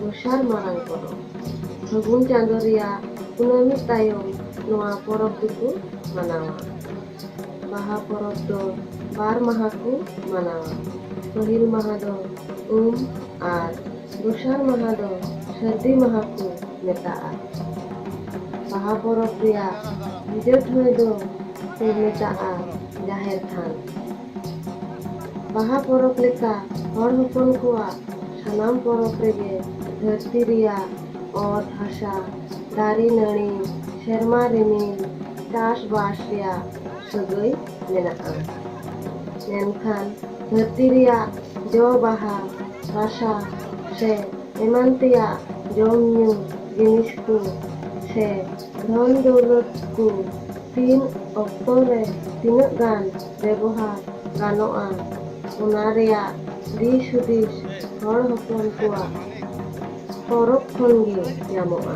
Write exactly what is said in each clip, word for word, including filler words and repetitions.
ᱫᱚᱥᱟᱨ ᱢᱟᱨᱟᱝ ᱯᱚᱨᱚᱵᱽ᱾ ᱯᱷᱟᱹᱜᱩᱱ ᱪᱟᱸᱫᱳ ᱨᱮᱭᱟᱜ ᱠᱩᱱᱟᱹᱢᱤ ᱛᱟᱭᱚᱢ ᱱᱚᱣᱟ ᱯᱚᱨᱚᱵᱽ ᱫᱚᱠᱚ ᱢᱟᱱᱟᱣᱟ᱾ ᱵᱟᱦᱟ ᱯᱚᱨᱚᱵᱽ ᱫᱚ ᱵᱟᱨ ᱢᱟᱦᱟ ᱠᱚ ᱢᱟᱱᱟᱣᱟ᱾ ᱯᱟᱹᱦᱤᱞ ᱢᱟᱦᱟ ᱫᱚ ᱩᱢ ᱟᱨ ᱫᱚᱥᱟᱨ ᱢᱟᱦᱟ ᱫᱚ ᱥᱟᱹᱨᱫᱤ ᱢᱟᱦᱟ ᱠᱚ ᱢᱮᱛᱟᱜᱼᱟ᱾ ᱵᱟᱦᱟ ᱯᱚᱨᱚᱵᱽ ᱨᱮᱭᱟᱜ ᱢᱩᱪᱟᱹᱫ ᱴᱷᱟᱶ ᱫᱚ ᱠᱚ ᱢᱮᱛᱟᱜᱼᱟ ᱡᱟᱦᱮᱨ ᱛᱷᱟᱱ᱾ ᱵᱟᱦᱟ ᱯᱚᱨᱚᱵᱽ ᱞᱮᱠᱟ ᱦᱚᱲ ᱦᱚᱯᱚᱱ ᱠᱚᱣᱟᱜ ᱥᱟᱱᱟᱢ ᱯᱚᱨᱚᱵᱽ ᱨᱮᱜᱮ ᱫᱷᱟᱹᱨᱛᱤ ᱨᱮᱭᱟᱜ ᱚᱛ ᱦᱟᱥᱟ, ᱫᱟᱨᱮ ᱱᱟᱹᱲᱤ, ᱥᱮᱨᱢᱟ ᱨᱤᱢᱤᱞ, ᱪᱟᱥᱵᱟᱥ ᱨᱮᱭᱟᱜ ᱥᱟᱹᱜᱟᱹᱭ ᱢᱮᱱᱟᱜᱼᱟ᱾ ᱢᱮᱱᱠᱷᱟᱱ ᱫᱷᱟᱹᱨᱛᱤ ᱨᱮᱭᱟᱜ ᱡᱚ ᱵᱟᱦᱟ, ᱨᱟᱥᱟ ᱥᱮ ᱮᱢᱟᱱ ᱛᱮᱭᱟᱜ ᱡᱚᱢ ᱧᱩ ᱡᱤᱱᱤᱥ ᱠᱚ ᱥᱮ ᱫᱷᱚᱱ ᱫᱚᱣᱞᱚᱛ ᱠᱚ ᱛᱤᱱ ᱚᱠᱛᱚ ᱨᱮ ᱛᱤᱱᱟᱹᱜ ᱜᱟᱱ ᱵᱮᱵᱚᱦᱟᱨ ᱜᱟᱱᱚᱜᱼᱟ, ᱚᱱᱟ ᱨᱮᱭᱟᱜ ᱫᱤᱥ ᱦᱩᱫᱤᱥ ᱦᱚᱲ ᱦᱚᱯᱚᱱ ᱠᱚᱣᱟᱜ ᱯᱚᱨᱚᱵᱽ ᱠᱷᱚᱱ ᱜᱮ ᱧᱟᱢᱚᱜᱼᱟ᱾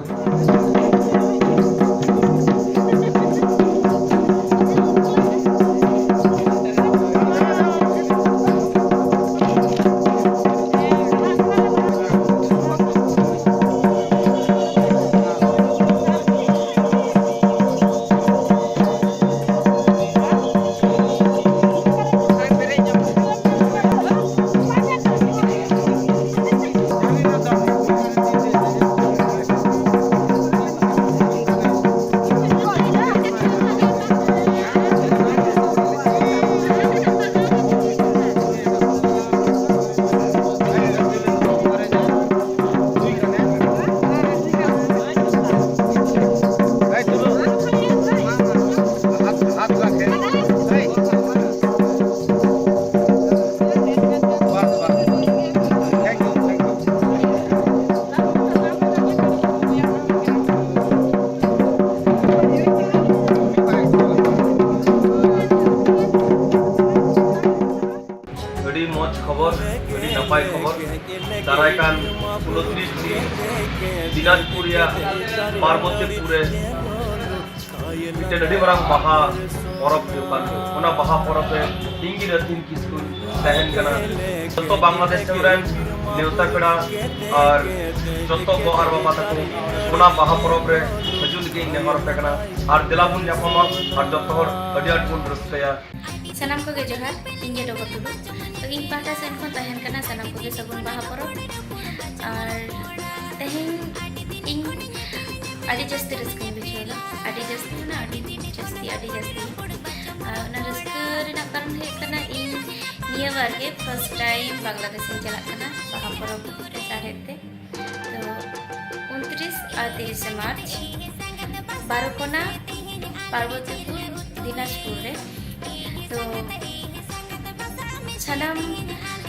ᱟᱹᱰᱤ ᱢᱚᱡᱽ ᱠᱷᱚᱵᱚᱨ, ᱟᱹᱰᱤ ᱱᱟᱯᱟᱭ ᱠᱷᱚᱵᱚᱨ᱾ ᱫᱟᱨᱟᱭ ᱠᱟᱱ ᱩᱱᱛᱨᱤᱥ ᱫᱤᱱᱟᱡᱽᱯᱩᱨ ᱨᱮᱭᱟᱜ ᱯᱟᱨᱵᱚᱛᱤᱯᱩᱨ ᱨᱮ ᱢᱤᱫᱴᱮᱱ ᱟᱹᱰᱤ ᱢᱟᱨᱟᱝ ᱵᱟᱦᱟ ᱯᱚᱨᱚᱵᱽ ᱦᱩᱭᱩᱜ ᱠᱟᱱ, ᱚᱱᱟ ᱵᱟᱦᱟ ᱯᱚᱨᱚᱵᱽ ᱨᱮ ᱤᱧ ᱜᱮ ᱨᱟᱹᱛᱷᱤᱱ ᱠᱤᱥᱠᱩᱧ ᱛᱟᱦᱮᱱ ᱠᱟᱱᱟ᱾ ᱡᱚᱛᱚ ᱵᱟᱝᱞᱟᱫᱮᱥ ᱨᱮᱱ ᱱᱮᱣᱛᱟ ᱯᱮᱲᱟ ᱟᱨ ᱡᱚᱛᱚ ᱜᱚ ᱟᱨ ᱵᱟᱵᱟ ᱛᱟᱠᱚ, ᱚᱱᱟ ᱵᱟᱦᱟ ᱯᱚᱨᱚᱵᱽ ᱨᱮ ᱦᱤᱡᱩᱜ ᱞᱟᱹᱜᱤᱫ ᱤᱧ ᱱᱮᱦᱚᱨ ᱟᱯᱮ ᱠᱟᱱᱟ᱾ ᱟᱨ ᱫᱮᱞᱟ ᱵᱚᱱ ᱧᱟᱯᱟᱢᱟ ᱟᱨ ᱡᱚᱛᱚ ᱦᱚᱲ ᱟᱹᱰᱤ ᱟᱸᱴ ᱵᱚᱱ ᱨᱟᱹᱥᱠᱟᱹᱭᱟ᱾ ᱥᱟᱱᱟᱢ ᱠᱚᱜᱮ ᱡᱚᱦᱟᱨ, ᱤᱧ ᱜᱮ ᱰᱚᱜᱚᱨ ᱴᱩᱰᱩ᱾ ᱛᱚ, ᱤᱧ ᱯᱟᱦᱴᱟ ᱥᱮᱱ ᱠᱷᱚᱱ ᱛᱟᱦᱮᱱ ᱠᱟᱱᱟ ᱥᱟᱱᱟᱢ ᱠᱚᱜᱮ ᱥᱟᱹᱜᱩᱱ ᱵᱟᱦᱟ ᱯᱚᱨᱚᱵᱽ᱾ ᱟᱨ ᱛᱮᱦᱮᱧ ᱤᱧ ᱟᱹᱰᱤ ᱡᱟᱹᱥᱛᱤ ᱨᱟᱹᱥᱠᱟᱹᱧ ᱵᱩᱡᱷᱟᱹᱣ ᱮᱫᱟ, ᱟᱹᱰᱤ ᱡᱟᱹᱥᱛᱤ ᱢᱟᱱᱮ ᱟᱹᱰᱤ ᱡᱟᱹᱥᱛᱤ, ᱟᱹᱰᱤ ᱡᱟᱹᱥᱛᱤ᱾ ᱟᱨ ᱚᱱᱟ ᱨᱟᱹᱥᱠᱟᱹ ᱨᱮᱱᱟᱜ ᱠᱟᱨᱚᱱ ᱦᱩᱭᱩᱜ ᱠᱟᱱᱟ, ᱤᱧ ᱱᱤᱭᱟᱹ ᱵᱟᱨ ᱜᱮ first time ᱵᱟᱝᱞᱟᱫᱮᱥ ᱤᱧ ᱪᱟᱞᱟᱜ ᱠᱟᱱᱟ ᱵᱟᱦᱟ ᱯᱚᱨᱚᱵᱽ ᱞᱟᱹᱜᱤᱫ ᱛᱮ᱾ ᱛᱚ, ᱩᱱᱛᱨᱤᱥ ᱟᱨ ᱛᱤᱨᱤᱥᱮ ᱢᱟᱨᱪ, ᱵᱟᱨᱚᱠᱚᱱᱟ, ᱯᱟᱨᱵᱚᱛᱤᱯᱩᱨ, ᱫᱤᱱᱟᱡᱽᱯᱩᱨ ᱨᱮ᱾ ᱛᱚ, ᱥᱟᱱᱟᱢ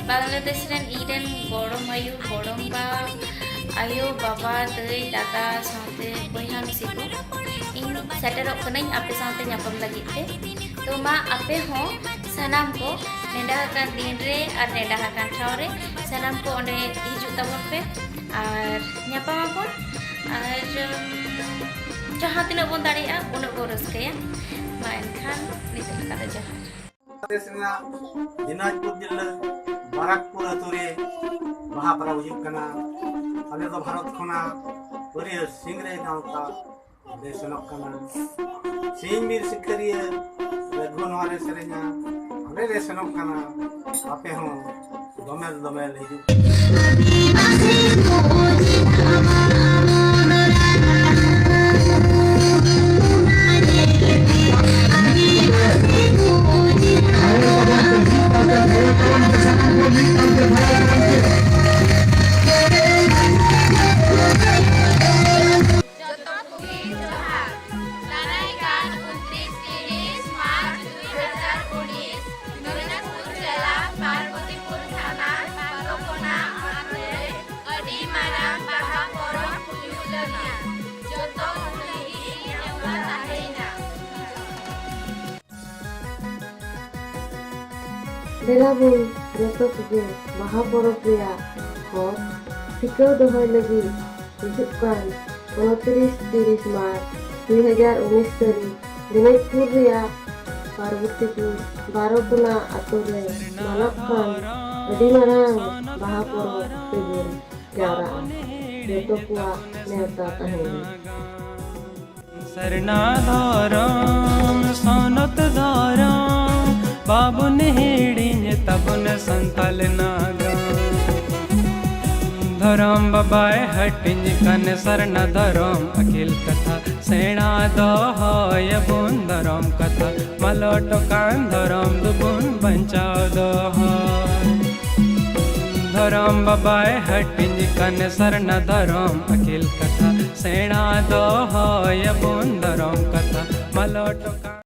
ᱵᱟᱝᱞᱟᱫᱮᱥ ᱨᱮᱱ ᱤᱧ ᱨᱮᱱ ᱜᱚᱲᱚᱢ ᱟᱭᱳ, ᱜᱚᱲᱚᱢ ᱵᱟ, ᱟᱭᱳ, ᱵᱟᱵᱟ, ᱫᱟᱹᱭ, ᱫᱟᱫᱟ ᱥᱟᱶᱛᱮ ᱵᱚᱭᱦᱟ ᱢᱤᱥᱤ ᱠᱚ, ᱤᱧ ᱥᱮᱴᱮᱨᱚᱜ ᱠᱟᱹᱱᱟᱹᱧ ᱟᱯᱮ ᱥᱟᱶᱛᱮ ᱧᱟᱯᱟᱢ ᱞᱟᱹᱜᱤᱫ ᱛᱮ᱾ ᱛᱚ, ᱢᱟ ᱟᱯᱮ ᱦᱚᱸ ᱥᱟᱱᱟᱢ ᱠᱚ ᱱᱮᱰᱟ ᱟᱠᱟᱱ ᱫᱤᱱ ᱨᱮ ᱟᱨ ᱱᱮᱰᱟ ᱟᱠᱟᱱ ᱴᱷᱟᱶ ᱨᱮ ᱥᱟᱱᱟᱢ ᱠᱚ ᱚᱸᱰᱮ ᱦᱤᱡᱩᱜ ᱛᱟᱵᱚᱱ ᱯᱮ ᱟᱨ ᱧᱟᱯᱟᱢ ᱟᱵᱚᱱ᱾ ᱟᱨ, ᱩᱢ, ᱡᱟᱦᱟᱸ ᱛᱤᱱᱟᱹᱜ ᱵᱚᱱ ᱫᱟᱲᱮᱭᱟᱜᱼᱟ, ᱩᱱᱟᱹᱜ ᱵᱚᱱ ᱨᱟᱹᱥᱠᱟᱹᱭᱟ᱾ ᱢᱟ ᱮᱱᱠᱷᱟᱱ ᱱᱤᱛᱚᱜ ᱞᱮᱠᱟ ᱫᱚ ᱡᱚᱦᱟᱨ᱾ ᱯᱨᱚᱫᱮᱥ ᱨᱮᱱᱟᱜ ᱫᱤᱱᱟᱡᱽᱯᱩᱨ ᱡᱤᱞᱟᱹ ᱵᱟᱨᱟᱠᱯᱩᱨ ᱟᱹᱛᱩ ᱨᱮ ᱵᱟᱦᱟ ᱯᱚᱨᱚᱵᱽ ᱦᱩᱭᱩᱜ ᱠᱟᱱᱟ᱾ ᱟᱞᱮ ᱫᱚ ᱵᱷᱟᱨᱚᱛ ᱠᱷᱚᱱᱟᱜ ᱯᱟᱹᱨᱤᱭᱟᱹ ᱥᱤᱝᱨᱟᱹᱭ ᱜᱟᱶᱛᱟ ᱞᱮ ᱥᱮᱱᱚᱜ ᱠᱟᱱᱟ᱾ ᱥᱤᱧ ᱵᱤᱨ ᱥᱤᱠᱟᱹᱨᱤᱭᱟᱹ ᱨᱟᱹᱜᱷᱩ ᱱᱚᱣᱟ ᱨᱮ ᱥᱮᱨᱮᱧᱟ᱾ ᱟᱞᱮ ᱞᱮ ᱥᱮᱱᱚᱜ ᱠᱟᱱᱟ, ᱟᱯᱮ ᱦᱚᱸ ᱫᱚᱢᱮᱞ ᱫᱚᱢᱮᱞ ᱦᱤᱡᱩᱜ ᱡᱚᱛᱚ ᱠᱚᱜᱮ ᱡᱚᱦᱟᱨ᱾ ᱫᱟᱨᱟᱭ ᱠᱟᱱ ᱩᱱᱛᱨᱤᱥ ᱛᱤᱨᱤᱥ ᱢᱟᱨᱪ ᱫᱩᱭ ᱦᱟᱡᱟᱨ ᱩᱱᱤᱥ, ᱫᱤᱱᱟᱡᱽᱯᱩᱨ ᱡᱮᱞᱟ, ᱯᱟᱨᱵᱚᱛᱤᱯᱩᱨ ᱛᱷᱟᱱᱟ, ᱯᱟᱨᱚᱠᱚᱱᱟ ᱟᱛᱳ ᱨᱮ ᱟᱹᱰᱤ ᱢᱟᱨᱟᱝ ᱵᱟᱦᱟ ᱯᱚᱨᱚᱵᱽ ᱦᱩᱭᱩᱜ ᱞᱟᱹᱜᱤᱫ ᱡᱚᱛᱚ ᱠᱚ ᱞᱟᱹᱜᱤᱫ ᱱᱮᱣᱛᱟ ᱛᱟᱦᱮᱸᱭᱮᱱᱟ᱾ ᱫᱮᱞᱟ ᱵᱚᱱ ᱡᱚᱛᱚ ᱠᱚᱜᱮ ᱵᱟᱦᱟ ᱯᱚᱨᱚᱵᱽ ᱨᱮᱭᱟᱜ ᱦᱚᱨ ᱴᱷᱤᱠᱟᱹᱣ ᱫᱚᱦᱚᱭ ᱞᱟᱹᱜᱤᱫ ᱦᱤᱡᱩᱜ ᱠᱟᱱ ᱩᱱᱛᱨᱤᱥ ᱛᱤᱨᱤᱥ ᱢᱟᱨᱪ ᱫᱩᱭ ᱦᱟᱡᱟᱨ ᱩᱱᱤᱥ ᱛᱟᱹᱨᱤᱠᱷ ᱫᱤᱱᱟᱡᱽᱯᱩᱨ ᱨᱮᱭᱟᱜ ᱯᱟᱨᱵᱚᱛᱤᱯᱩᱨ ᱵᱟᱨᱚᱠᱚᱱᱟ ᱟᱛᱳ ᱨᱮ ᱢᱟᱱᱟᱜ ᱠᱟᱱ ᱟᱹᱰᱤ ᱢᱟᱨᱟᱝ ᱵᱟᱦᱟ ᱯᱚᱨᱚᱵᱽ ᱨᱮᱵᱚᱱ ᱡᱟᱣᱨᱟᱜᱼᱟ᱾ ᱡᱚᱛᱚ ᱠᱚᱣᱟᱜ ᱱᱮᱣᱛᱟ ᱛᱟᱦᱮᱸᱭᱮᱱᱟ᱾ ᱥᱟᱨᱱᱟ ᱫᱷᱚᱨᱚᱢ ᱥᱚᱱᱚᱛ ᱫᱷᱚᱨᱚᱢ ᱵᱟᱵᱚᱱ ᱦᱤᱲᱤᱧ ᱛᱟᱵᱚᱱ ᱥᱟᱱᱛᱟᱞ ᱱᱟᱜᱟᱢ᱾ ᱫᱷᱚᱨᱚᱢ ᱵᱟᱵᱟᱭ ᱦᱟᱹᱴᱤᱧ ᱠᱟᱱ ᱥᱟᱨᱱᱟ ᱫᱷᱚᱨᱚᱢ ᱟᱹᱠᱤᱞ ᱠᱟᱛᱷᱟ ᱥᱮᱬᱟ ᱫᱚᱦᱚᱭᱟᱵᱚᱱ ᱫᱷᱚᱨᱚᱢ ᱠᱟᱛᱷᱟ ᱢᱟᱞᱚᱴ ᱠᱟᱱ ᱫᱷᱚᱨᱚᱢ ᱫᱚᱵᱚᱱ ᱵᱟᱧᱪᱟᱣ ᱫᱚᱦᱚᱭ᱾ ᱫᱷᱚᱨᱚᱢ ᱵᱟᱵᱟᱭ ᱦᱟᱹᱴᱤᱧ ᱠᱟᱱ ᱥᱟᱨᱱᱟ ᱫᱷᱚᱨᱚᱢ ᱟᱹᱠᱤᱞ ᱠᱟᱛᱷᱟ ᱥᱮᱬᱟ ᱫᱚᱦᱚᱭᱟᱵᱚᱱ ᱫᱷᱚᱨᱚᱢ ᱠᱟᱛᱷᱟ ᱢᱟᱞᱚᱴ ᱠᱟᱱ